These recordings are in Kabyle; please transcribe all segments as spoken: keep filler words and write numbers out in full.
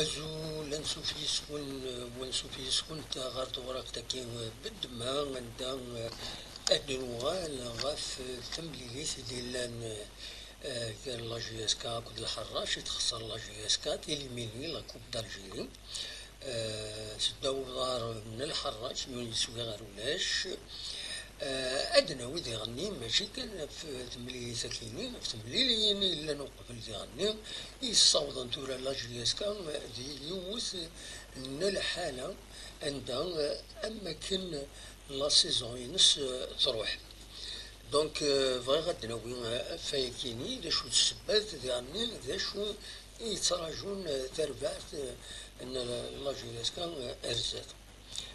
Azul, ansuf yis-wen, ansuf yis-went ɣer tewrakt-agi n Bedma, anda ad nuɣal ɣef temlilit i d-yellan, eh, gar la J S K akked Lḥerrac, i txeṣṣer la J S K, téliminé la Coupe d'Algérie. Eh, seddaw uḍar n Lḥerrac, yiwen yeswi ɣer ulac. Eh, ad d-nawi diɣenni, mačči kan ɣef temlilit akini, ɣef temliliyin i yellan uqbel diɣenni, i yessawḍen tura la J S K di yiwet n lḥala anda, eh, am akken la saison-ines, eh, truḥ. Donc, eh, bɣiɣ ad d-nawi, eh, ɣef wayakini, d acu d ssebbat diɣenni, d acu i yettrajun, eh, tarbaɛt, eh, n la J S K, eh, ar zdat.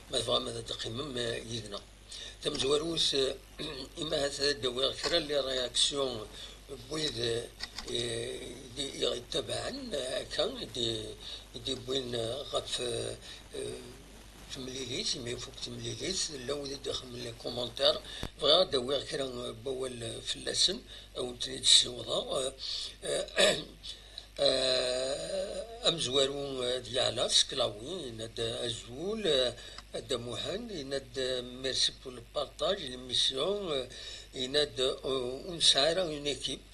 Ma tebɣam ad d-teqqimem, eh, yid-neɣ. Tamezwarut, eh, imahat ad d-awiɣ kra n les réactions n wid, eh, i d-, i ɣ-ittabaɛen, eh, akka, i d-, i d-iwwin, eh, ɣef, eh, eh, temlilit, imi ifuk temlilit, llan wid i d-ixedmen les commentaires. Bɣiɣ ad d-awiɣ kra n wawal, eh, fell-asen, ad wen-ten-id-ssiwḍeɣ. Eh, eh, Eh, amezwaru, eh, d Yeɛla Seklawi, yenna-d azul, eh, a Dda Muḥend, yenna-d, eh, merci pour le partage, l'émission, eh, yenna-d, eh, ur nesɛi ara une équipe,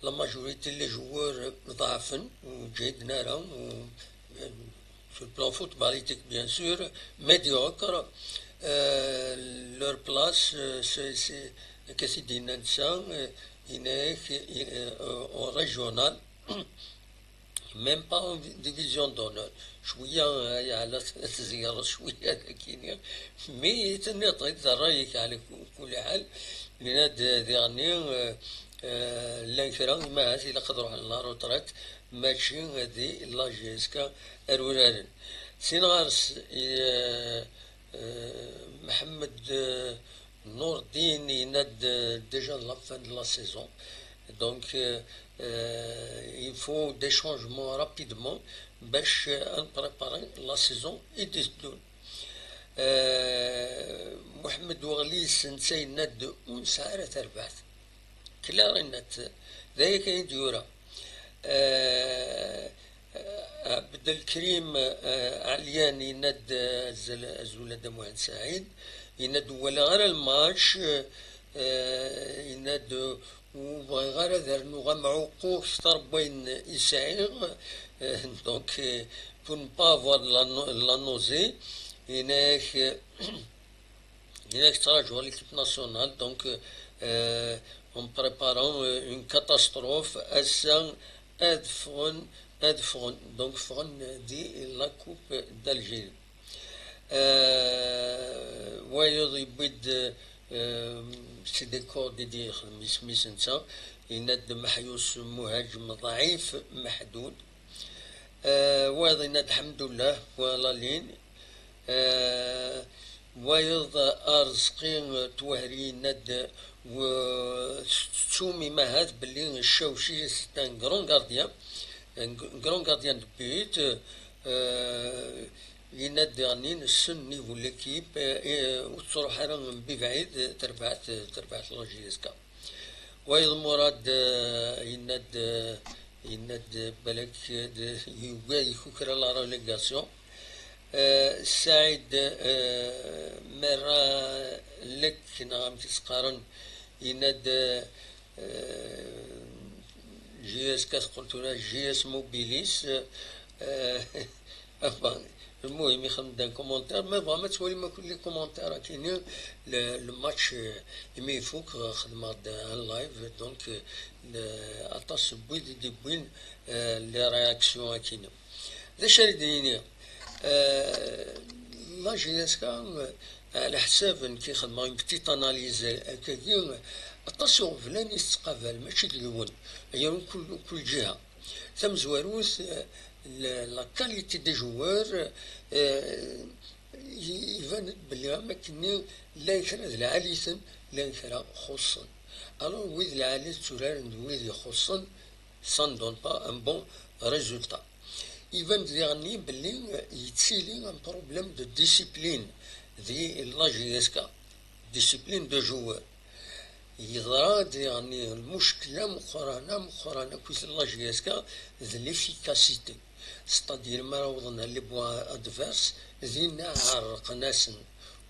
la majorité n les joueurs, eh, ḍeɛfen, ur ǧhiden ara, ur, eh, sur le plan footballistique, bien sûr, médiocre. Euh, leur place, euh, c'est, c'est, akka i d-yenna netta, euh, yenna-ak, euh, en régional, même pas en division d'honneur. Cwiya, euh, yeɛla, tzegreḍ cwiya dagi-nni. Mais tenniḍ-t-id d ṛṛay-ik ɛla ku-, kulli ḥal. Yenna-d, euh, diɣenni, euh, euh, llan kra, imahat ilaq ad ruḥen la retraite, mačči di la J S K ar uraren. Sin ɣer-s, i, euh, euh, Mḥemmed, euh, Nourdin, yenna-d, euh, déjà la fin de la saison. Donc, euh, euh, il faut des changements rapidement باش, euh, à préparer la saison i d-iteddun. Euh, Muḥemmed Weɣlis, netta yenna-d ur nesɛi ara tarbaɛt. Clair et net. D aya kan i d-yura. Euh, Abdelkrim, euh, Alian yenna-d, euh, azul, azul a Dda Muḥend Saɛid, yenna-d ur walaɣ ara lmatch, euh, yenna-d ur bɣiɣ ara ad rnuɣ amɛuqu kter n wayen i sɛiɣ, euh, donc, euh, pour ne pas avoir de la nau-, la nausée, yenna-ak, euh, Yenna-ak ttṛaǧuɣ l'équipe nationale, donc, euh, en préparant, euh, une catastrophe, ass-a ad ffɣen, ad ffɣen, donc ffɣen di la Coupe d'Algérie. Euh, wayeḍ yewwi-d, euh, c'est des cordes i d-yexdem isem-is netta, yenna-d Meḥyus Muhaǧem ḍɛif, meḥdud. Euh, wayeḍ yenna-d, ḥemdullah, wa la ligne. Euh, wayeḍ Arezqi Twehri yenna-d, w-, tettum imahat belli Cawci c'est un grand gardien, un g-, grand gardien de but, euh, yenna-d diɣenni nessen niveau n l'équipe, euh, ur tettruḥ ara n bibɛid, terbaɛt, terbaɛt la J S K. Wayeḍ Murad, euh, yenna-d, euh, yenna-d balak, euh, d-, yugi ad ikukra la relégation. Euh, Saɛid, euh, Merra Lek, neɣ amek i s-qqaren, yenna-d, euh, J S K teqqel tura J S Mobilis, euh, Enfin, المهم يخدم un commentaire, ma tebɣam ad twalim akk les commentaires akini, le, le match, euh, imi ifuk, euh, xedmeɣ-d un live, donc, euh, le, aṭas n wid i d-iwwin, euh, les réactions akini. D acu ara d-nini? Euh, la J S K, euh, ɛla ḥsab nekk i xedmeɣ une petite analyse akkagi, aṭas iɣeblan i tettqabal, mačči d yiwen, aya kul, kul ǧiha. Tamezwarut, eh, la, la qualité des joueurs, eh, i-, iban-d belli am akkenni llan kra d lɛali-ten, llan kra xuṣṣen. Alors, wid lɛali tturaren d wid ixuṣṣen, ça ne donne pas un bon résultat. Iban-d diɣenni belli yettili un problème de discipline di la J S K, discipline de joueurs. Yeḍra-d, yeɛni, lmuckla meqqran, ameqqran akk i tella J S K d l'efficacité. C'est-à-dire, mi ara awḍen ɣer les points adverses, dinna ɛerqen-asen.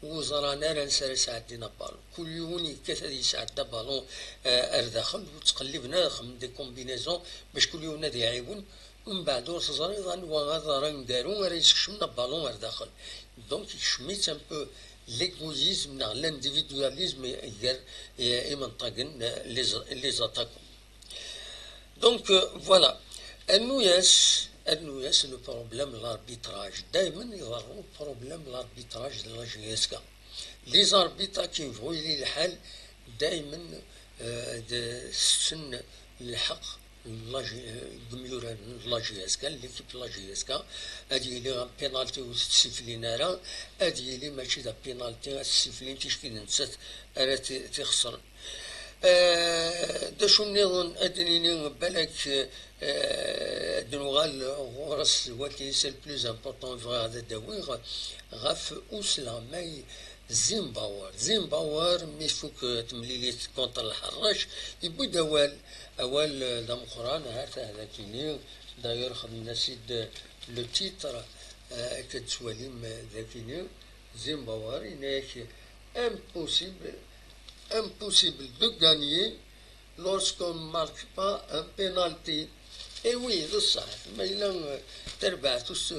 Ur ẓran ara ansi ara sɛeddin aballon. Kul yiwen yekkat ad yesɛeddi aballon, eh, ar daxel, ur ttqelliben ara, xedmen des combinaisons bac kul yiwen ad iɛiwen. Mbeɛd ur teẓriḍ anwa aḍar aneggaru ara yeskecmen aballon ar daxel. Donc, ikcem-itt un peu l'égoïsme neɣ l'individualisme gar, eh, imenṭagen, eh, les, les attaquants. Donc, euh, voilà. Rnu-yas, rnu-yas le problème de l'arbitrage. Daymen iḍerru problème de l'arbitrage de la J S K. Les arbitres akken yebɣu yili lḥal, daymen, euh, d-, tetten lḥeqq n la J-, euh, deg imyuraren n la J S K, l'équipe de la J S K. Ad yili un penalty ur t-ssiflin ara, ad yili mačči d penalty, ad t-ssiflin ticki d nettat ara t-, t-ixesren. Eh, d acu nniḍen ad d-nini, balak, eh, ad nuɣal ɣur-s, wagi c'est le plus important, bɣiɣ ad d-awiɣ ɣef usleɣmay Zimbabwe. Zimbabwe, mi tfuk temlilit contre Lḥerrac, yewwi-d awal, awal, eh, d ameqqran, ha-t-ah dakini, d'ailleurs xedmen-as-id le titre, eh, akka d-tettwalim, eh, dakini, Zimbabwe, yenna-yak, impossible, impossible de gagner lorsqu'on ne marque pas un penalty. Et oui, d ṣṣeḥ, ma yella, eh, tarbaɛt us-,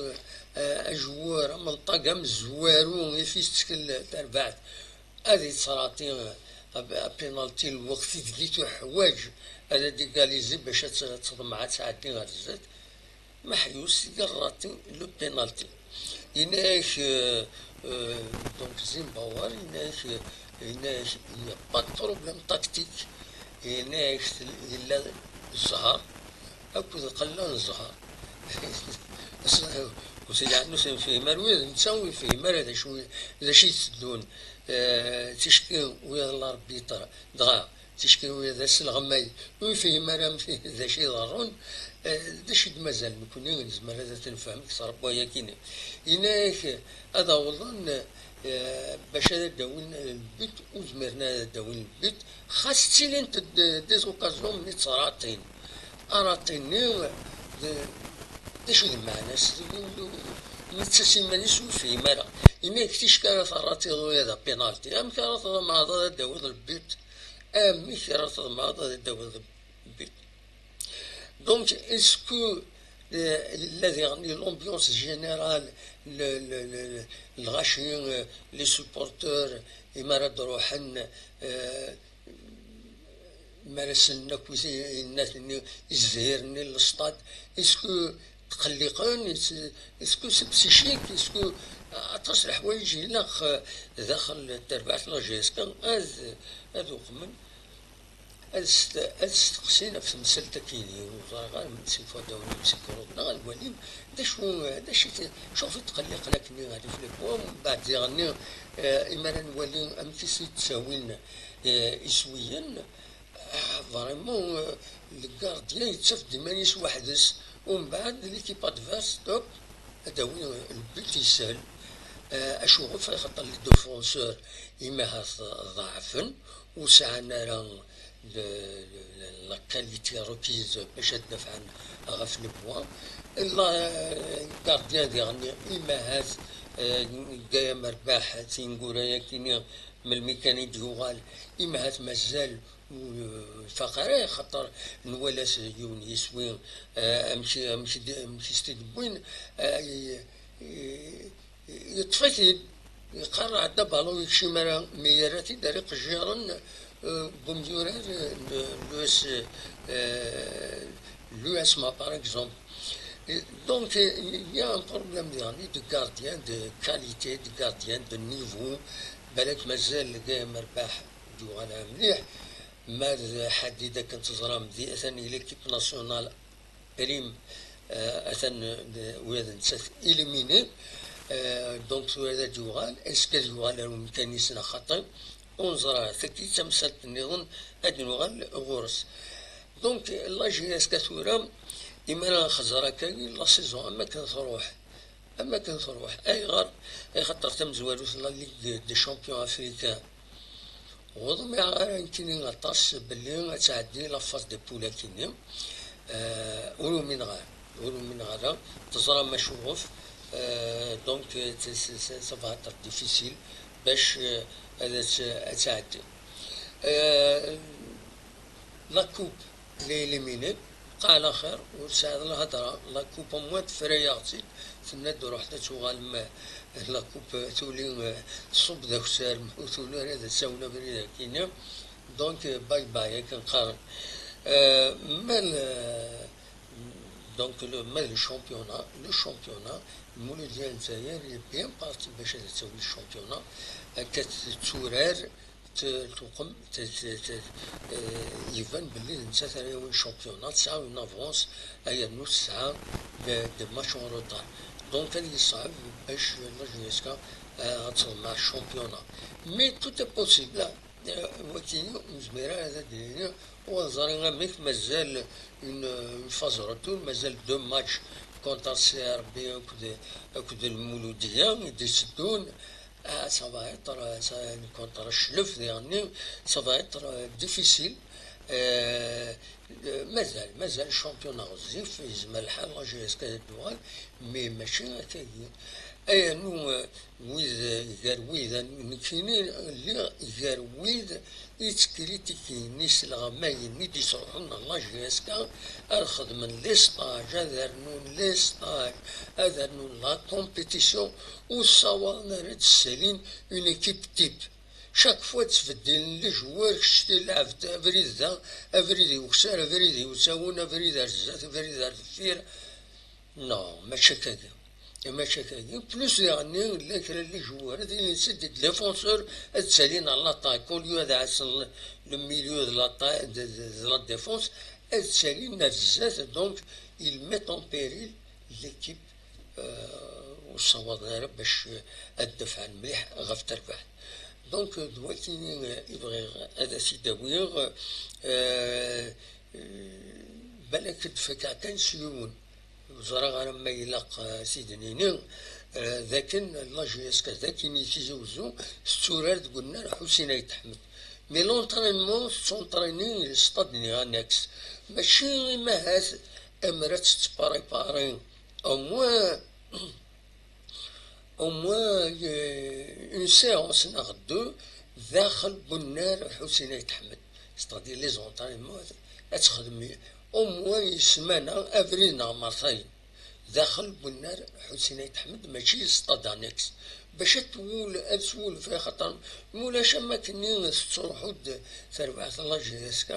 eh, ajewwur, amenṭag amezwaru, i f-isettkel tarbaɛt, ad yettṛaṭi, eh, ab-, apinalti lweqt i deg i tuḥwaǧ ad ad-igalizi bac ad tt-, ad teḍmeɛ ad tɛeddi ɣer zdat. Meḥyus yerra-t le penalty. Yenna-yak, euh, euh, donc Zimbabwe, yenna-yak, yenna-yak, il n'y a pas de problème tactique. Yenna-yak, yella zzher akked qella n zzher. Usidi Ɛnus ur yefhim ara, ula d netta ur yefhim ara d acu, d acu i d-teddun, euh, ticki ula d l'arbitre. Dɣa, ticki ula d aselɣmay ur yefhim ara amek d acu iḍerrun, eh, d acu i d-mazal nekkni nezmer ad t-nefhem deg ttṛebba-yagi-nni. Yenna-yak ad awḍen, eh, bac ad d-awin lbut, ur zmiren ara ad d-awin lbut, xas ttilint-d des occasions mi ttṛaṭin. Aṛaṭi-nni d, d acu d lmeɛna-s? Netta s iman-is ur yefhim ara. Yenna-yak ticki ara terraṭiḍ ula d apinalti, amek ara tḍemɛeḍ ad d-tawiḍ lbut? Amek ara tḍemɛeḍ ad d-tawiḍ lbut? Donc, est-ce que, euh, yella diɣen l'ambiance générale, le, le, le, le, lɣaci, euh, les supporters, imi ara d-ruḥen, euh, mi ara sellen akk i, i, i zzhir-nni n lestad, est-ce que tqelliqen, est-ce, est-ce que c'est psychique, est-ce que, aṭas n leḥwayeǧ ilaq, euh, daxel n terbaɛt n la J S K ad, ad uqmen. Ad st-, ad steqsin ɣef temsalt akkin-nni, ur ẓriɣ ara ma d si Fadaw neɣ si Kuruḍ neɣ ad walin d acu, d acu i t-, acuɣef i tqelliqen akkenni ɣer Ifliqwa, mbeɛd diɣenni, eh, imi ara nwali amek i s-id-ttawin, eh, iswiyen, ah, vraiment, eh, le gardien yettaf-d iman-is weḥd-s, umbeɛd l'équipe adverse, hop, ad d-tawi le but yeshel. Eh, acuɣef? Axaṭer les défenseurs, imi ahat ḍeɛfen, ur sɛan ara le, le, la qualité requise bac ad dafɛen ɣef le poids. Le gardien diɣen, imi ahat, eh, Gaya Merbaḥ tineggura-yagi-nni, melmi kan i d-yuɣal, imi ahat mazal ur ifaq ara, axaṭer nwala-t yiwen yiswi, eh, amek, amek d-, amek i s-t-id-wwin, eh, i, i, yeṭṭef-it-id, yeqqar ɛedda balon yekcim ara, mi yerra-t-id ar iqejjiren, eh, n umyurar, eh, n l'U S, eh, l'U S M A, par exemple. Et donc, eh, il y a un problème, يعني, de gardien de qualité, de gardien de niveau. Balak mazal Gaya Merbaḥ d-yuɣal mliḥ. Ma d Ḥadid, akken teẓram, di, atan i l'équipe nationale prime, euh, atan, euh, ula d nettat éliminé. Euh, donc tura ad d-yuɣal, est-ce que ad yuɣal ar umkan-is neɣ xaṭi? Ur neẓri ara. Tagi d tamsalt nniḍen, ad nuɣal ɣur-s. Donc la J S K tura, imi ara nxeẓẓer akkagi, la saison am akken truḥ. Am akken truḥ. Ayɣer? Axaṭer tamezwarut n la Ligue des Champions Africains, ur ḍmiɛeɣ ara nekkini aṭas belli ad tɛeddi la phase de poule akkenni. Euh, ur umineɣ ara. ur umineɣ ara, teẓram acuɣef. Euh, donc, euh, c'est, c'est, c'est, ça va être difficile باش, euh, ad tt-, ad tɛeddi. Euh, la coupe, la éliminé, qal axir, ur tesɛiḍ lhedra, la coupe au moins tefra-yaɣ-tt-id, tenna-d ruḥet ad tuɣalem, la coupe tuli, euh, tṣubb d akessar, ur tuli ara ad as-awin abrid akkin. Donc, euh, bye bye, akken qqaren. Euh, ma le, donc, le, ma le championnat, le championnat, Lmuludya n Lezzayer est bien parti باش ad tawi le championnat, akka tetturar, t-, tuqem, t-, t-, t-, euh, iban belli d nettat ara yawin championnat, tesɛa une avance, ay rnu tesɛa des, des matchs en retard. Donc, ad yeṣɛeb باش la J S K, euh, ad teḍmeɛ championnat. Mais tout est possible, hein. Euh, wagi ur nezmir ara ad d-nini, ur neẓri amek, mazal une, une phase retour, mazal deux matchs contre C R B akked, akked Lmuludya i d-iteddun. Ah, ça va être, euh, ça, contre Cclef, diɣenni, ça va être, euh, difficile. Euh, euh, mazal, mazal championnat ɣezzif, yezmer lḥal la J S K ad d-tuɣal, mais mačči akkagi. Ay rnu, euh, wid, gar wid, nekkini lliɣ gar wid i ttkritikinen, isleɣmayen i d-ittruḥun ɣer la J S K ad xedmen les stages, ad rnun les stages, ad rnun la compétition, ur ssawaḍen ara ad ssalin une équipe type. Chaque fois ttbeddilen les joueurs, kečč tilɛebt abrid da, abrid iweksan, abrid iwsawen, abrid ar zdat, abrid ar deffir. Non, mačči akkagi. Mačči akkagi. Plus, diɣenni, llan kra n les joueurs, ad ilin c'est des défenseurs, ad ttalin à l'attaque, au lieu ad ɛassen le, le milieu de l'atta-, de, de, de la défense, ad ttalin ar zdat, donc, ils mettent en péril l'équipe, euh, ur ssawaḍen ara bac ad dafɛen mliḥ ɣef terbaɛt. Donc, d wakini i bɣiɣ ad as-id-awiɣ, euh, euh, balak ad d-fakeɣ kan s yiwen. Ur ẓriɣ ara ma ilaq, eh, ad t-id-nini, eh, d akken la J S K d akken i Tizi Uzzu tetturar deg unnar Ḥusin Ayt Ḥmed. Mais l'entraînement tettuntraini di stade-nni annexe. Mačči i mahat amer ad tettprépari au moins, au moins, euh, une séance neɣ deux daxel n unnar Ḥusin Ayt Ḥmed. C'est-à-dire les entraînements ad txedmi au moins i ssmana abrid neɣ mertayen daxel n unnar Ḥusin Ayt Ḥmed, mačči stade annexe. Bac ad twul-, ad twulef, axaṭer mulac am akkenni tettruḥu-d terbaɛt n la J S K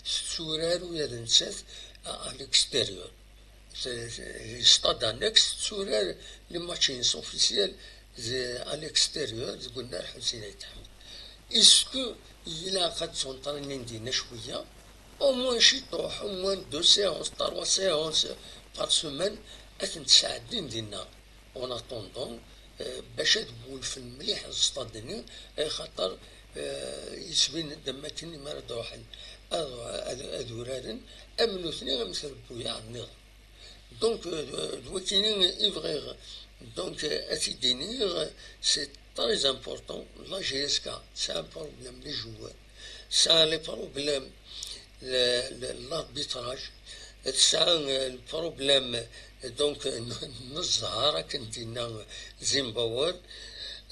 tetturar ula d nettat à, à l'extérieur. C'est, c'est, stade annexe, tetturar les matchs officiels à l'extérieur, deg unnar Ḥusin Ayt Ḥmed. Est-ce que ilaq ad ttuntrainin dinna cwiya? Au moins ciṭuḥ, au moins deux séances, trois séances par semaine, ad tent-sɛeddin dinna. En attendant, euh, bac ad wulfen mliḥ stade-nni, axaṭer, euh, yettbin-d am akken mi ara d-ruḥen ad, ad, ad uraren am nutni am trebbuyaɛ nniḍen. Donc, euh, d wakini i bɣiɣ, donc, euh, ad t-id-iniɣ, c'est très important. La J S K, c'est un problème, les joueurs. C'est un problème, le, le, l'arbitrage. C'est un, euh, problème, donc, euh, n zzher, akken d-yenna Zimbabwe.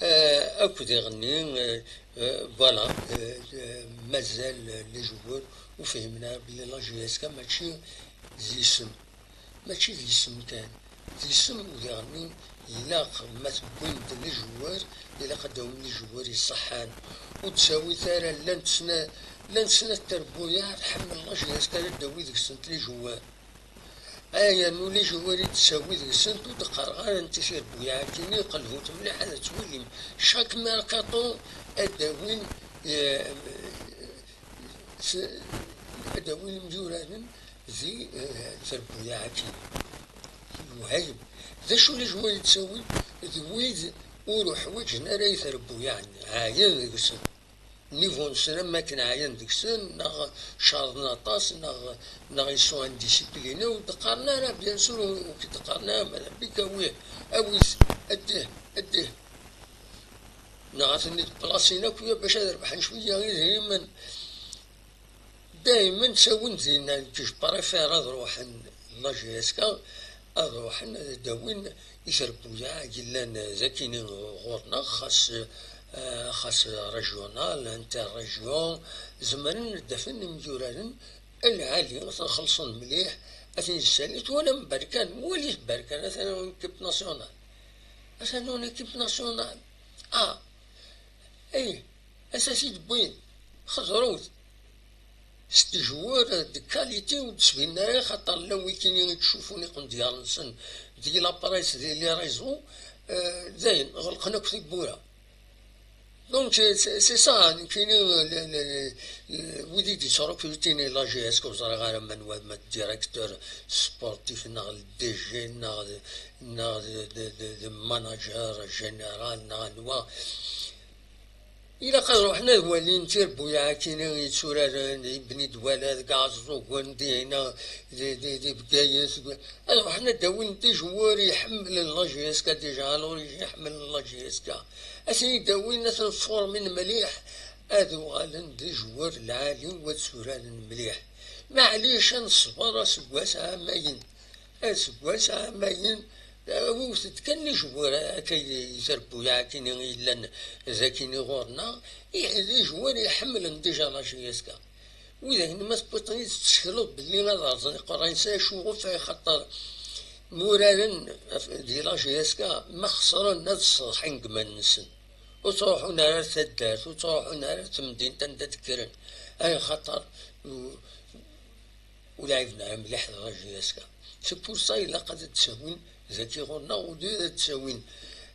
Euh, akked iɣenni, euh, euh, voilà, euh, euh, mazal, euh, les joueurs ur fhimen ara belli la J S K mačči d isem. Mačči d isem kan, d isem, u diɣenni ilaq ma tewwim-d les joueurs, ilaq ad d-tawim les joueurs iṣeḥḥan. Ur d-tawit ara llant sna-, llant snat terbuyaɛ tḥemmel la J S K ara d-tawi deg-sent les joueurs. Ay, yernu les joueurs i d-tawi deg-sent, ur d-qqareɣ ara netta tirbuyaɛ-agi-nni, qelbut mliḥ ad twilim. Chaque mercato ad d-awin, eh, s-, ad d-awin imyuraren di, eh, terbuyaɛ-agi. Lewhayem. D acu les joueurs i d-ttawin? D wid ur uḥwaǧen ara i terbuyaɛ-nni. Ɛyan deg-sen. Niveau-nsen am akken ɛyan deg-sen, neɣ cerḍen aṭas, neɣ, neɣ ils sont indisciplinés, ur d-qqaren ara, bien sûr, ur k-d-qqaren ara, madame Bika, awih, awit, addih, addih. Neɣ ad ten-id-plasin akk, ya bac ad rebḥen cwiya idrimen. Daymen ttawin dinna, nekk je préfère ad ruḥen la J S K, ad ruḥen ad d-awin iserbuyaɛ yellan d akini ɣur-neɣ, xas, eh, xas régional, interrégion, zemren ad d-afen imyuraren lɛali, ad ten-xellṣen mliḥ, ad ten-ssali. Twalam Berkan, walit Berkan, atan une équipe nationale. Atan une équipe nationale. Ah, eh, ass-a t-id-wwin, xeẓrut. C'est des joueurs de qualité ur d-sbinen ara, xaṭer llan wikini i yettcufun iqendyar-nsen di la presse, di les réseaux, euh, dayen, ɣelqen akk tiwwura. Donc, c'est, c'est ça, nekkini, le, le, le, wid i d-yettrekrutin i la J S K, ur ẓriɣ ara manwa, ma d directeur sportif, neɣ le D G, neɣ d, neɣ d, d, d, d manager général, neɣ anwa. Ilaq ad ruḥen ad walin tirbuyaɛ-akini yetturaren di Bni Dwala, deg Ɛeẓẓugen, dihina, di, di, di Bgayet, deg, ad ruḥen ad d-awin des joueurs iḥemmlen la J S K déjà, à l'origine iḥemmlen la J S K. Ad ten-id-awin, ad ten-formin mliḥ, ad uɣalen d joueurs lɛali, u ad tturaren mliḥ. Maɛlic, ad neṣber aseggas ɛamayen. Aseggas ɛamayen, awiwet-d kan les joueurs akka i, i terbuyaɛ-akini yellan d akini ɣur-neɣ, i, d les joueurs iḥemmlen déjà la J S K. Widak-nni ma tewwiḍ-ten-id tettekleḍ belli ad rẓen iqerray-nsen, acu ɣef, axaṭer muraren di la J S K, ma xesren ad sseḍḥin deg iman-nsen. Ur ttruḥun ara ar taddart, ur ttruḥun ara ar temdint anda d-kkren. Ay xaṭer, u-, ur lɛiben ara mliḥ d la J S K. C'est pour ça ilaq ad d-ttawin daki ɣur-neɣ, au lieu ad d-ttawin,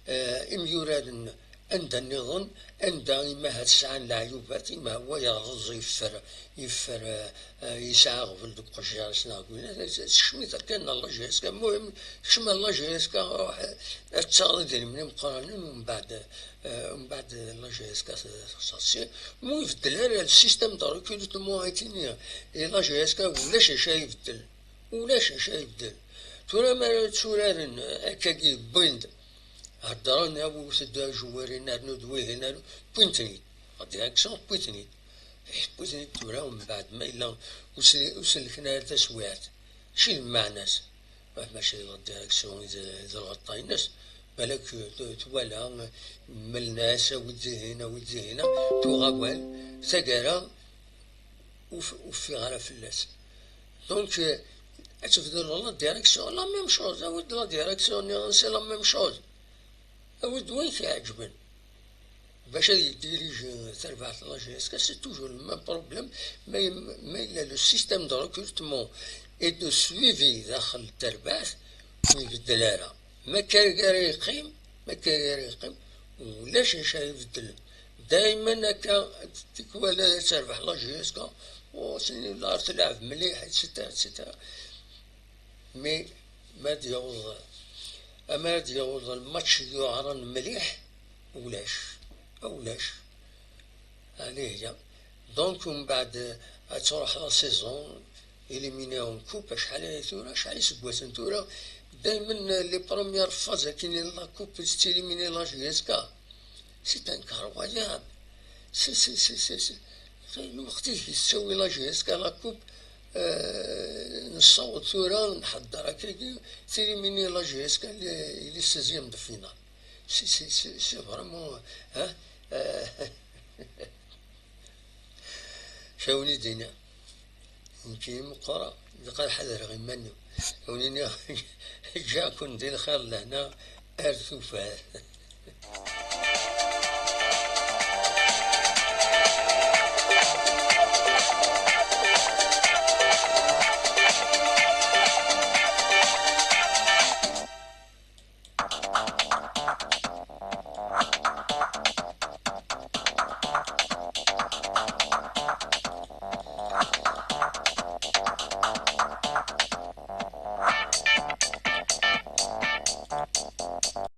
eh, imyuraren anda nniḍen, anda imaha tesɛan leɛyubat, imaha wa yerreẓ, yeffer, yeffer, eh, eh, yesɛa aɣbel deg uqejjar-is neɣ deg winat, sekcem-it akken la J S K. Muhim, kecm la J S K, ruḥ, eh, ad taɣeḍ idrimen imeqqranen, umbeɛd, eh, umbeɛd la J S K texṣer. Si, mu ibeddel ara le système de recrutement akini, i la J S K ulac acu ara ibeddel. Ulac acu ara ibeddel. Tura mi ara tturaren, eh, akkagi wwin-d, heddren, awi-t-id ajewwir-in, rnu-d wihin, rnu, wwin-ten-id. La direction, wwin-ten-id. Ih, wwin-ten-id tura, umbeɛd ma yella ur sel-, ur sellken ara taswiɛt. Acu d lmeɛna-s? Wah, mačči d la direction i d, d lɣeṭṭa-ines. Balak, eh, t-, twala, eh, mlen-as, awi-d dihin, awi-d dihina, tuɣ awal, taggara, ur f-, ur ffiɣ ara fell-as. Donc, euh, ad tebdel la direction, la même chose. Awi-d la direction-nniḍen, c'est la même chose. Awi-d wayen k-iɛeǧben. Bac ad yeddiriji tarbaɛt n la J S K, c'est toujours le même problème. Ma, ma yella le système de recrutement et de suivi daxel n terbaɛt, ur ibeddel ara. Ma akka ara yeqqim, ma akka ara yeqqim, ulac acu ara ibeddlen. Daymen akka, tikwal ad terbeḥ la J S K, u sini la tleɛɛeb mliḥ, et cetera, et cetera. Mais ma d-yaweḍ, ama ad yaweḍ lmatch yuɛren mliḥ, ulac, ulac. Allez, ya. Donc, umbeɛd, ad truḥ la saison, éliminé en coupe, acḥal aya tura, acḥal iseggasen tura, daymen les premières phases akin la coupe, tettéliminé la J S K. C'est incroyable. C'est, c'est, c'est, c'est, c'est. Lweqt i tettawi la J S K la coupe, euh, nessaweḍ tura, nḥedder akkagi, téliminé la J S K les, les seizièmes de finale. C'est, c'est, c'est, c'est vraiment, hein, euh, Cawni d-iniɣ, nekkini meqqreɣ, ilaq ad ḥadreɣ iman-iw. Cawni iniɣ, ǧǧiɣ-ken di lxir lehna ar tufat.